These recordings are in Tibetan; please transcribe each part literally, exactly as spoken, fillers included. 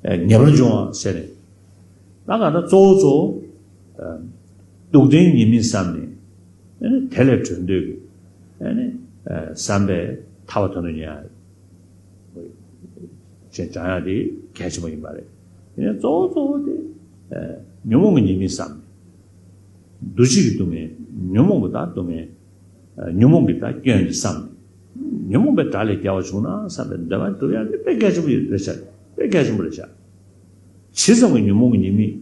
ངེས་པར་འབྱུང་བ་ཟེར་ནས། ད་ག་ད་གཙོ་བོ་གཙོ་བོ། སྡུག་བདེན་ཉེས་དམིགས་བསམ་ནས། ཨ་ནི་དེ་ལས་གྲོལ་འདོད་ཀྱི། ཨ་ནི་བསམ་པའི་ཐར་པ་དོན་དུ་གཉེར་ཡ། ཅེས་སྦྱང་ཡ་དེ་གལ་ཆེན་པོ་ཡིན་པ་རེད། དེ་ནས་གཙོ་བོ་གཙོ་བོ་དེ། ཉོན་མོངས་ཀྱི་ཉེས་དམིགས་བསམ་ནས། འདུ་བྱེད་ཀྱི་སྡུག་བསྔལ། ཉོན་མོངས་ཀྱི་དག་སྡུག་བསྔལ། ཉོན་མོངས་ཀྱི་དག་སྐྱོན་དེ་བསམ་ནས། ཉོན་མོངས་པའི་དགྲ་ལས་རྒྱལ་བར་འབྱུང་ན་བསམ་པའི་འདོད་པ་སྒྲུབ་ཡ་དེ་དཔེ་གལ་ཆེན་པོ་ཡོད་རེད་ཤག་དཔེ་གལ་ཆེན་པོ་རེད་ཤག་ཇི་ཙམ་གྱི་ཉོན་མོངས་ཀྱི་ཉེས་དམིགས་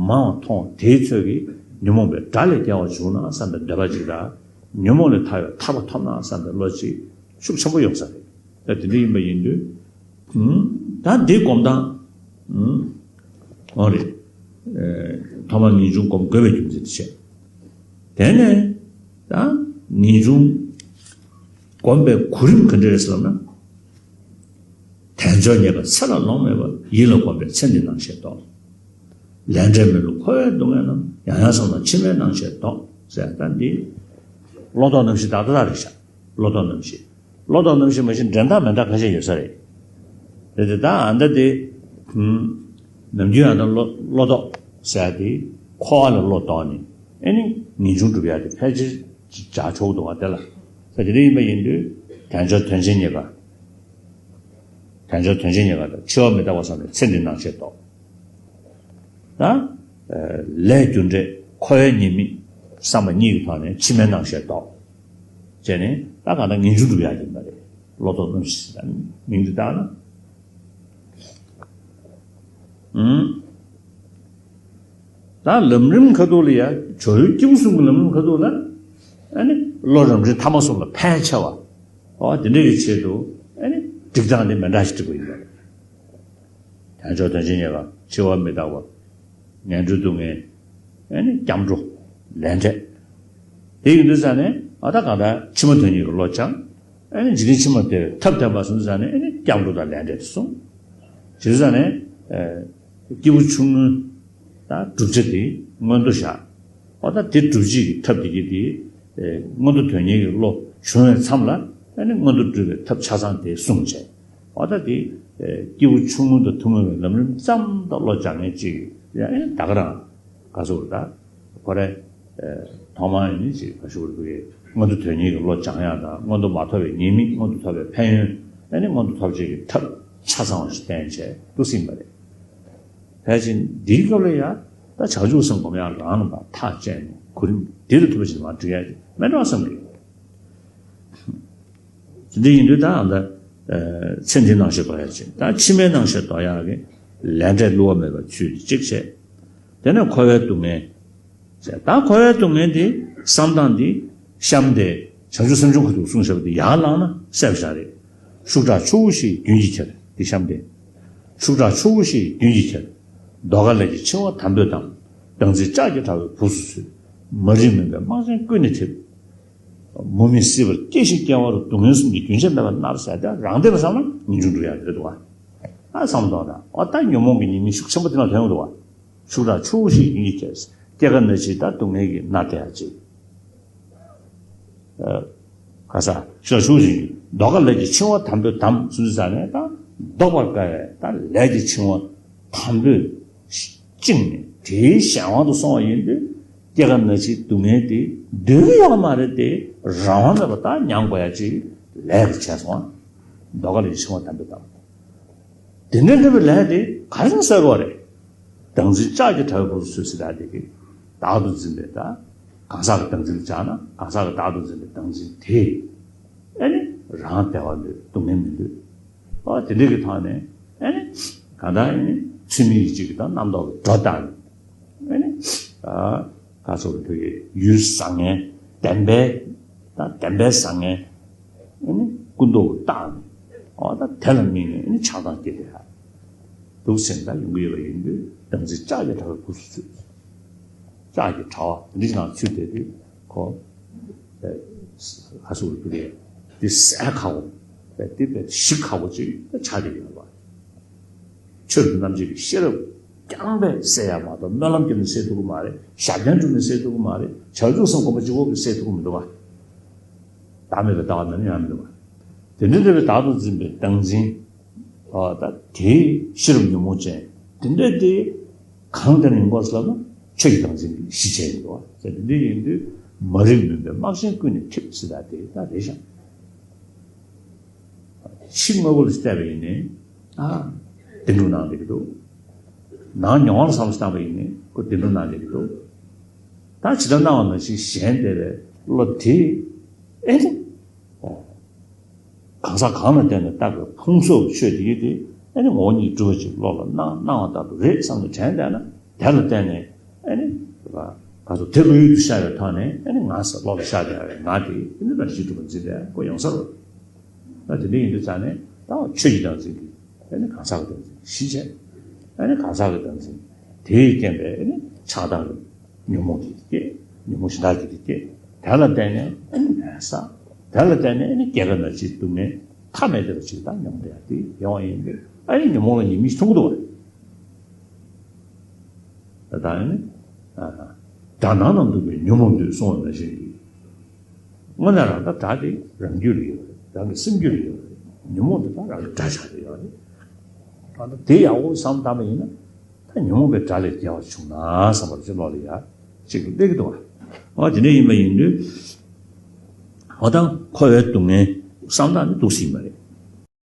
མང་བ་མཐོང་དེའི་ཚོད་ཀྱིས་ཉོན་མོངས་པའི་དགྲ་ལས་རྒྱལ་བར་འབྱུང་ན་བསམ་པའི་འདོད་པ་ཅིག་དང་། ཉོན་མོངས་ལས་ཐར་བའི་ཐར་པ་ཐོབ་ན་བསམ་པའི་བློ་ཅིག་ཤུགས་ཆེན་པོ་ཡོང་ས་རེད། ད་དེ་འདྲ་ཡིན་པ་ཡིན་དུས། ད་འདི་སྒོམ་སྟངས། འོ་རེད། ཐོག་མར་ངེས་འབྱུང་སྒོམ་དགོས་པའི་རྒྱུ་མཚན་དེ་བཤད། དེ་ནས་ད་ངེས་འབྱུང་སྒོམ་པའི་གོ་རིམ་ག་འདྲ་རེད་ཟེར་ན། དལ་འབྱོར་རྙེད་པ་ཚེ་ལ་ལོང་མེད་པ། ཡིད་ལ་གོམས་པས་ཚེ་འདིའི་སྣང་ཤས་ལྡོག་ལས་འབྲས་མི་བསླུ་འཁོར་བའི་སྡུག་བསྔལ་རྣམས། ཡང་ཡང་བསམས་ན་ཕྱི་མའི་སྣང་ཤས་ལྡོག་ཟེར་ད་འདི། བློ་ལྡོག་རྣམ་བཞི་ཏག་ཏག་རེད་ཤག་བློ་ལྡོག་རྣམ་བཞི། བློ་ལྡོག་རྣམ་བཞི་མ་གཞི་འདྲེན་སྟངས་མི་འདྲ་ཁ་ཤས་ཡོད་ས་རེད། རེད་དེ་ད་ཨ་ད་དེ། ནམ་རྒྱུན་ཨ་ད་བློ་བློ་ལྡོག་ཟེར་ཡ་དེ་འཁོར་བ་ལས་བློ་ལྡོག་ནས་ཨེ་ནི་ངེས་འབྱུང་སྒྲུབ་ཡ་དེ་ཕལ་ཆེར་བྱ་ཆོག་འདུག་བ་དེ་ལ། ད་དེ་འདྲ་ཡིན་པ་ཡིན་དུས་དལ་འབྱོར་དོན་ཆེན་རྙེད་པ། དལ་འབྱོར་དོན་ཆེན་རྙེད་པ་དང་འཆི་བ་མི་རྟག་པ་བསམས་ནས་ཚེ་འདིའི་སྣང་ཤས་ལྡོག་ད། ལས་རྒྱུ་འབྲས་འཁོར་བའི་ཉེས་དམིགས་བསམ་པ་གཉིས་ཀྱི་ཐོག་ནས་ཕྱི་མའི་སྣང་ཤས་ལྡོག་བྱས་ནས་ད་གང་ལྟར་ངེས་འབྱུང་སྒྲུབ་ཡག་ཡིན་པ་རེད། བློ་ལྡོག་རྣམ་བཞི་ཟེར་ན་མིང་འདི་བཏགས་ན། ཨུམ། ད་ལམ་རིམ་ཁ་ཐུག་ལ་ཡ་སྦྱོར་ཡུལ་སྐྱེས་བུ་གསུམ་གྱི་ལམ་རིམ་ཁ་ཐུག་ལ། ཨ་ནི་བློ་རབ་འབྲིང་ཐ་མ་གསུམ་ལ་ཕན་ཆེ་བ། འོ་དེ་འདྲ་གི་ཆེད་དུ་ཨ་ནི་སྒྲིག་སྟངས་འདི་མི་འདྲ་ཞིག་སྒྲིག་པ་ཡིན་པ་རེད། དལ་འབྱོར་དོན་ཆེན་རྙེད་པ། འཆི་བ་མི་རྟག་པ། ངན་འགྲོའི་སྡུག་བསྔལ། ཨ་ནི་སྐྱབས་འགྲོ། ལས་འབྲས། དེ་ཡིན་དུས་ཙང་ནས་ཨ་ད་གང་ལྟར་ཕྱི་མ་དོན་གཉེར་གྱི་བློ་སྦྱང་། ཨ་ནི་འཇིག་རྟེན་ཕྱི་མ་དེར་ཐབས་བསྟན་པ་སོང་དུས་ཙང་ནས་ཨ་ནི་སྐྱབས་འགྲོ་དང་ལས་འབྲས་དེ་གསུངས། དེ་དུས་ཙང་ནས་ཨ་སྐྱེས་བུ་ཆུང་ངུའི་ད་བསྒྲུབ་བྱ་དེ་མངོན་མཐོ་བཞག་ཨ་ད་དེ་སྒྲུབ་བྱེད་ཀྱི་ཐབས་དེ་གི་དེ་ཨ་མངོན་མཐོ་དོན་གཉེར་གྱི་བློ་བྱུང་བའི་མཚམས་ལ་ཨ་ནི་མངོན་མཐོ་སྒྲུབ་པའི་ཐབས་ཆ་ཚང་དེ་གསུངས་བྱས། འོ་ད་དེ། སྐྱེས་བུ་ཆུང་ངུ་དང་ཐུན་མོང་བའི་ལམ་རིམ་ཙམ་དང་བློ་སྦྱང་མཁན་གཅིག་ཡང་ད་ག་རང་ག་ཚོད་རེད་ད། ཁོ་རེ། ཐོག་མར་ཡིན་ཅིག་ག་ཞུ་བར་འདུག་གས། མངོན་མཐོ་དོན་གཉེར་གྱི་བློ་སྦྱང་ཡག་དང་མངོན་མཐོ་མ་ཐོབ་པའི་ཉེས་དམིགས། མངོན་མཐོ་ཐོབ་པའི་ཕན་ཡོན། ཨ་ནི་མངོན་མཐོ་ཐོབ་བྱེད་ཀྱི་ཐབས་ཆ་ཚང་བ་ཞིག་བསྟན་བྱས་འདུག་ཟིན་པ་རེད། ཕལ་ཆེར་འདིའི་སྐབས་ལ་ཡང་ད་བྱང་ཆུབ་སེམས་སྒོམ་ཡག་རང་རྣམ་པ་ཐག་བཅད་ནས་གོ་རིམ་འདི་ལ་ཐུབ་པ་ཞིག་མར་འགྲིག་ཡག་ཅིག་མེད་འགྲོ་བསམ་གི་ཡོད། དེ་འདྲ་ཡིན་དུས་ད་ཨ་ད། ཚེ་འདིའི་སྣང་ཤས་ལྡོག་ཡག་ཅིག་ད་ཕྱི་མའི་སྣང་ཤས་ལྡོག་ཡག་གི་ལས་འབྲས་བསླུ་བ་མེད་པ་ཚུལ་གཅིག་བྱས། དེ་ནས་འཁོར་བའི་སྡུག་བསྔལ། ད་འཁོར་བའི་སྡུག་བསྔལ་འདི་བསམ་སྟངས་འདི་གཤམ་དེ་བྱང་ཆུབ་སེམས་སྦྱོང་ཁ་ཐུག་གསུངས་བཞག་པ་འདི་ཡར་བླངས་ན་གསལ་པོ་ཞིག་རེད། ཤུགས་དྲག་ཆུ་བོ་བཞིན་རྒྱུན་གྱིས་ཁྱེར། འདི་གཤམ་དེ། ཤུགས་དྲག་ཆུ་བོ་བཞིན་རྒྱུན་གྱིས་ཁྱེར། ཟློས་གར་ལས་ཀྱི་འཆིང་བ་དམ་པོས་བསྡམས། བདག་འཛིན་ལྕགས་ཀྱི་དྲ་བས་སྦུབས་སུ་ཚུད། མ་རིག་མུན་པའི་རྨག་ཅན་ཀུན་ནས་འཐིབས། མུ་མེད་སྲིད་པར་སྐྱེ་ཞིང་སྐྱེ་བ་རུ། སྡུག་བསྔལ་གསུམ་གྱི་རྒྱུན་ཆད་མེད་པར་མནར་ཟེར་ཏེ་རང་བདེན་ལ་བསམ་ན་ངེས་འབྱུང་འགྲུབ་ཡག་རེད་འདུག་བ། ཨ་བསམ་དོགས་ན་འོ་ད་ཉོན་མོངས་ཀྱི་ཉེས་དམིགས་ཤུགས་ཆེན་པོ་དེ་ལ་ཐོན་འདུག་བ། ཤུགས་དྲག་ཆུ་བོ་བཞིན་རྒྱུན་གྱིས་ཁྱེར། སྐྱེ་རྒ་ན་འཆིའི་ད་སྡུག་བསྔལ་གྱིས་མནར་བསྡད་ཡག་ཅིག་ཁ་ས་ཤུགས་དྲག་ཆུ་བོ་བཞིན་ཟློས་གར་ལས་ཀྱི་འཆིང་བ་དམ་པོས་བསྡམས་ཟེར་ས་ནས་ད་བཟློག་པར་དཀའ་བའི་ད་ལས་ཀྱི་འཆིང་བ་དམ་པོས་བཅིངས་ནས་དེའི་གཞན་དབང་དུ་སོང་བ་ཡིན་དུས་སྐྱེ་རྒ་ན་འཆིའི་སྡུག་བསྔལ་དེ་འདོད་ཀྱི་ཡོད་མ་རེད་དེ། རང་དབང་མེད་པར་ད་མྱང་དགོས་ཡག་ཅིག་ལས་ཀྱིས་བྱས་སོང་བ། ཟློས་གར་ལས་ཀྱི་འཆིང་བ་དམ་པོས་བསྡམས། དེ་འདྲའི་འདྲ་བའི་ལས་དེ་ག་རེ་བྱས་ནས་སེལ་དགོས་རེད། བདག་འཛིན་ལྕགས་ཀྱི་དྲ་བས་སྦུབས་སུ་ཚུད་ཟེར་ཡག་དེ་གིས་བདག་ཏུ་འཛིན་པའི་ད་གང་ཟག་གི་བདག་འཛིན་ལ་སྦྱར་ན་གང་ཟག་གི་བདག་ཏུ་འཛིན་པའི་བདག་འཛིན་དེ་ཨ་ནི་རང་བདེ་བ་འདོད། སྡུག་བསྔལ་མི་འདོད། ཨ་དེ་འདྲ་གི་ཐོག་ནས་ཨ་ནི་གང་ལྟར་ཨ་ནི་ཚུལ་མིན་ཡིད་བྱེད་ཀྱི་ད་རྣམ་རྟོག་གི་སྒྲོ་བཏགས་ནས་ཨ་ནི་ཨ་ག་ཚོད་ལ་ཕ་གི་ཡུལ་བཟང་ངན་བདེན་པའི་ད་བདེན་པའི་བཟང་ངན། ཨ་ནི་སྐུ་མདོག་བཏགས་ནས་འོ་ད་དེ་ལ་དམིགས་ནས་ཨ་ནི་ཆགས་སྡང་སྐྱེས་ཏེ་ཧ་འདུག་ཟེར་ད་ཡོང་གི་ཡོད་པ་ཡིན་དུས་བདག་འཛིན་ལྕགས་ཀྱི་དྲ་བས་སྦུབས་སུ་ཚུད། ལྕགས་ཀྱི་དྲ་བ་འདི་ནང་ཚུད་བསྡད་དུས་ཁོ་ཧ་སུ་རུ་དེ་དེ་སེལ་ཁག་པོ་དེ་དཔེ་ཞིག་ཁག་པོ་ཅིག་ཆགས་བསྡད་ཡོད་པ། ཆོས་ཀྱི་རྣམ་འབྱེད་ཀྱི་ཤེས་རབ་རྐྱང་པས་སེལ་ཡག་མ་གཏོགས་སྨོན་ལམ་བརྒྱབ་ནས་སེལ་ཐུབ་ཀྱི་མ་རེད། ཞབས་བརྟན་བསྒྲུབས་ནས་སེལ་ཐུབ་ཀྱི་མ་རེད། བྱང་ཆུབ་སེམས་སྒོམ་པ་གཅིག་པོ་གིས་སེལ་ཐུབ་ཀྱི་མི་འདུག་བ། བདག་མེད་པའི་ལྟ་བ་ནམ་ཡང་མི་འདུག་བ། དེ་འདྲའི་འདྲ་བའི་བདག་ཏུ་འཛིན་པའི་བདག་འཛིན། ད་དེའི་ཤེས་རབ་ཉོན་མོངས་ཅན་དེ་འདྲ་དེ་གང་དེར་ཡིན་དགོས་ལབ་ན་ཆོས་ཀྱི་བདག་འཛིན་གྱི་གཞི་བྱས་ཡིན་འདུག་བ། དེ་འདྲ་ཡིན་དུས་མ་རིག་མུན་པའི་སྨག་ཆེན་ཀུན་ནས་འཐིབས་ཟེར་ད་དེ་ད་རེད་ཤག་ཕྱི་དངོས་པོ་ལ་བལྟས་པ་ཡིན་ནའི་ཨ་བདེན་གྲུབ་སྣང་བསྡད་ཀྱི་འདུག་ནང་མྱོང་བ་ལ་བསམ་བློ་བཏང་པ་ཡིན་ནའི་ཁོ་བདེན་གྲུབ་སྣང་བསྡད་ཀྱི་འདུག་ད་ཇི་ལྟར་སྣང་བ་ནང་བཞིན་གཞན་བལྟས་པའི་བློ་དེ་ཨེ་ནི། གང་ཟག་གང་ལ་བརྟེན་ནས་བཏགས་པའི་ཕུང་སོགས་ཆོས་དེ་ཡིན་ཏེ་ཨ་ནི་ངོ་བོ་ཉིད་གྲུབ་པ་ཅིག་བློ་ལ་སྣང་སྣང་བ་ལྟར་དུ་རེད་བསམ་ནས་དྲན་བསྡད་ན་དེ་ལ་བརྟེན་ནས་ཨ་ནི་ག་ཚོད་དེ་བློ་ཡུལ་དུ་ཤར་བའི་ཐོག་ནས་ཨ་ནི་ང་ཟེར་བློ་ལ་ཤར་བསྡད་པའི་ང་དེ་ཨ་ནི་རང་བཞིན་གྲུབ་པར་འཛིན་པའི་ཁོ་ཡོང་ས་རེད། ད་དེ་འདྲ་ཡིན་དུས་ཙང་ནས་ད་ཆོས་ཀྱི་བདག་འཛིན་གྱི་ཨ་ནི་གང་ཟག་གི་བདག་འཛིན་གཞི་བྱས་ཨ་ནི་གང་ཟག་གི་བདག་འཛིན་དེས་རྐྱེན་པས་ཨ་ནི་ཆགས་སྡང་གི་ཉོན་མོངས་ཀྱི་སྐྱེ། ཉོན་མོངས་གཞན་དག་གི་སྐྱེ། དེ་ལ་བརྟེན་ནས་ཨ་ནི་ནད་ཟ། དེ་ལ་བརྟེན་ནས་ཨ་ནི་སྐྱེ་རྒ་ན་འཆིའི་སྡུག་བསྔལ་མཐའ་མེད་བདེ་བ་ཅིག་དང་མྱོང་བསྡད་ཡ་དེ་ཡོང་བ་ཡིན་པས་ཨ་ནི་ཉོན་མོངས་ལ་ཉེས་དམིགས་མཐོང་གི་འདུག་བ། ད་ཨ་ནི་དགྲ་ནང་ན་འདུག་པའི་ཉོན་མོངས་འདུས་གསུངས་པ་ནང་བཞིན་གྱི། དངོས་གནས་རང་ད་དགྲ་དེ་རང་རྒྱུད་ལ་ཡོད་རེད། རང་གི་སེམས་རྒྱུད་ལ་ཡོད་རེད། ཉོན་མོངས་དེ་དག་རང་གི་དགྲ་ཆགས་ཀྱི་ཡོད་རེད། ད་ལྟ་དེ་ཡག་པོ་བསམ་བཏང་པ་ཡིན་ན་ད་ཉོན་མོངས་པའི་དགྲ་ལས་རྒྱལ་བ་བྱུང་ན་བསམ་པ་ཅིག་བློ་ལ་ཡ་གཅིག་ཏུ་སླེབས་ཀྱི་འདུག་བ། འོ་དེ་འདྲ་ཡིན་པ་ཡིན་དུས་འོ་ད་འཁོར་བའི་སྡུག་བསྔལ་བསམ་བཏང་ནས་འདུག་སྲིད་མ་རེད།